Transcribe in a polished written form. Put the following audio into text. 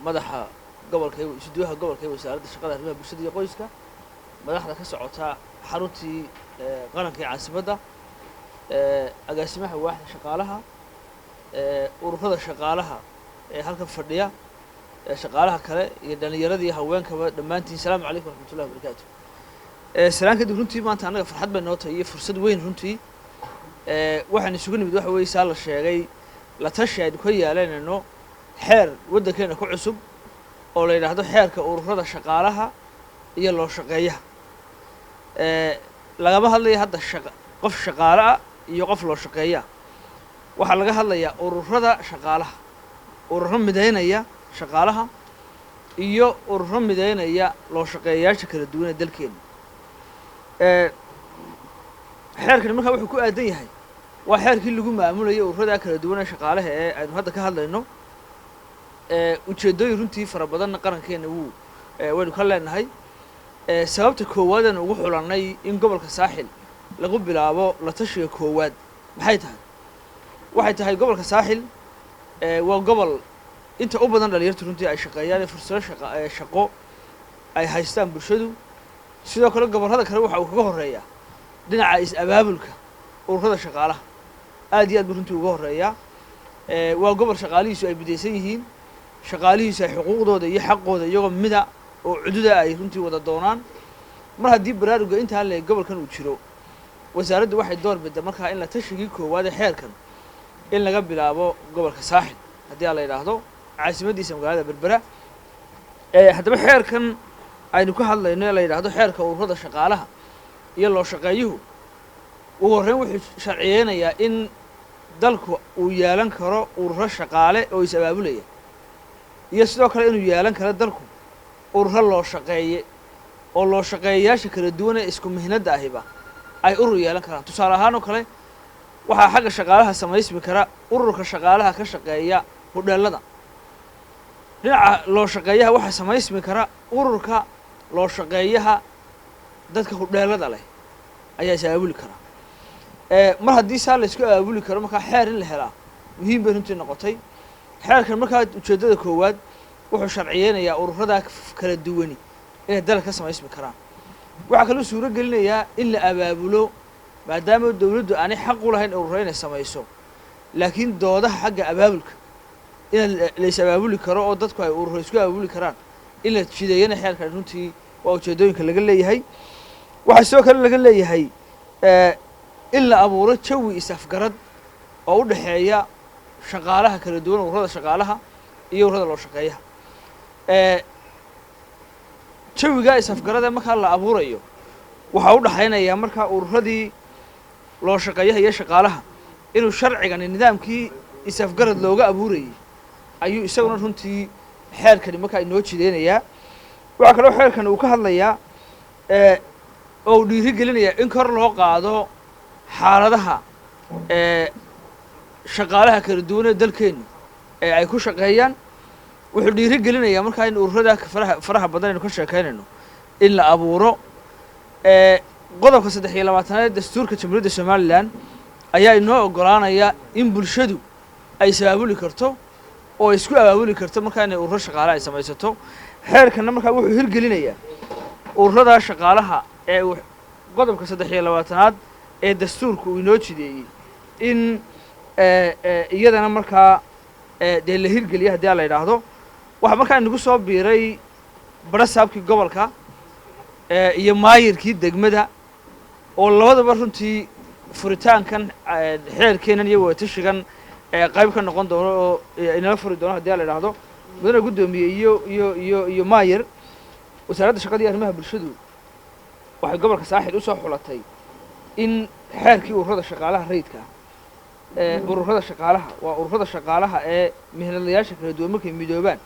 Madaxa gobolka, isuduwaha gobolka ee Wasaaradda Shaqada, Arrimaha Bulshada iyo Qoyska, madaxda ka socota xaruntii qaranka ee caasimadda, agaasimaha waaxda shaqaalaha, ururada shaqaalaha ee halkan fadhiya, shaqaalaha kale iyo dhallinyaradii haweenkaba, dhammaantiin asalaamu calaykum waraxmatullahi wabarakaatu. Salaan kadib, runtii maanta annaga farxad bay noo tahay iyo fursad weyn. Runtii waxaan isugu nimid waxa weeye, saa la sheegay, la tashi aynu ka yeelanayno xeer waddankeena ku cusub oo la yidhaahdo xeerka ururada shaqaalaha iyo loo shaqeeyaha. Lagama hadlaya hadda shaqa qof shaqaale ah iyo qof loo shaqeeyaa. Waxaa laga hadlayaa ururada shaqaalaha, ururo midaynaya shaqaalaha iyo ururo midaynaya loo shaqeeyayaasha kala duwan ee dalkeena. Xeerkani markaa wuxuu ku aadan yahay waa xeerkii lagu maamulayay ururada kala duwan ee shaqaalaha ee aynu hadda ka hadlayno. Ujeeddooyin runtii fara badanna qarankeena wuu waynu ka leenahay. Sababta koowaad aynu ugu xulannay in gobolka Saaxil lagu bilaabo la tashiga koowaad maxay tahay? Waxay tahay gobolka Saaxil waa gobol inta u badan dhalinyartu runtii ay shaqeeyaan ee fursado shaqa shaqo ay haystaan bulshadu. Sidoo kale gobollada kale waxa uu kaga horreeyaa dhinaca is-abaabulka ururada shaqaalaha, aad iyo aad buu runtii uga horreeyaa. Waa gobol shaqaalihiisu ay midaysan yihiin, shaqaalihiisu ay xuquuqdooda iyo xaqooda iyagoo mida oo cududa ay runtii wada doonaan. Mar haddii baraaruga intaa leeg gobolkan uu jiro, wasaaraddu waxay door bidda markaa in la tashigii koowaad ee xeerkan in laga bilaabo gobolka Saaxil, haddii aa la yidhaahdo, caasimaddiisa magaalada Berbera. Haddaba xeerkan aynu ka hadlayno ee la yidhaahdo xeerka ururada shaqaalaha iyo loo shaqeeyuhu, ugu horreyn wuxuu sharciyeynayaa in dalku uu yeelan karo ururo shaqaale oo is abaabulaya, iyo sidoo kale inuu yeelan karo dalku ururo loo shaqeeye oo loo shaqeeyayaasha kala duwan ee isku mihnadda ahiba ay urur yeelan karaan. Tusaale ahaan oo kale, waxaa xagga shaqaalaha samaysmi kara ururka shaqaalaha ka shaqeeya hudheellada. Dhinaca loo shaqeeyaha waxaa samaysmi kara ururka loo shaqeeyaha dadka hudheellada leh ayaa is abaabuli karaa. Mar haddii saa la isku abaabuli karo, markaa xeer in la helaa muhiim bay runtii noqotay. Xeerkan markaa ujeeddada koowaad wuxuu sharciyeynayaa ururada kala duwani inay dalka ka samaysmi karaan. Waxaa kaloo suuro gelinayaa in la abaabulo, maadaama dowladdu aanay xaq u lahayn ururo inay samayso, laakiin doodaha xagga abaabulka in la is abaabuli karo oo dadku ay ururo isku abaabuli karaan in la jideeyana xeerkan runtii waa ujeeddooyinka laga leeyahay. Waxaa sidoo kale laga leeyahay in la abuuro jawi is-afgarad oo u dhexeeya shaqaalaha kala duwan, ururada shaqaalaha iyo ururada loo shaqeeyaha. Jawigaa is-afgarada markaa la abuurayo waxaa u dhexaynayaa markaa ururadii loo shaqeeyaha iyo shaqaalaha inuu sharcigani nidaamkii is-afgarad looga abuurayay ayuu isaguna runtii xeerkani markaa inoo jideynayaa. Waxaa kaloo xeerkani uu ka hadlayaa oo uu dhiiri gelinayaa in kor loo qaado xaaladaha shaqaalaha kala duwan ee dalkeennu ee ay ku shaqeeyaan. Wuxuu dhiiri gelinayaa markaa in ururada faraha badan aynu ka sheekaynayno in la abuuro. Qodobka 23aad ee dastuurka Jamhuuriyadda Somalilan ayaa inoo oggolaanaya in bulshadu ay is abaabuli karto oo ay isku abaabuli karto markaa inay ururo shaqaale ay samaysato. Xeerkanna markaa wuxuu hirgelinayaa ururada shaqaalaha ee uu qodobka 23aad ee dastuurka uu inoo jideeyey in iyadana markaa dee la hirgeliya, haddii aa la yidhaahdo. Waxaa markaa inagu soo biiray barasaabkii gobolka iyo maayirkii degmada oo labadaba runtii furitaankan xeerkeenan iyo wadatashigan qayb ka noqon doono oo inala furi doono, haddii aa la yidhaahdo. Mudane guddoomiye iyo maayir, Wasaaradda Shaqada iyo Arrimaha Bulshadu waxay gobolka Saaxil usoo xulatay in xeerkii ururada shaqaalaha rayidka ah, ururada shaqaalaha, waa ururada shaqaalaha ee mihnadlayaasha kala duwan markay midoobaan.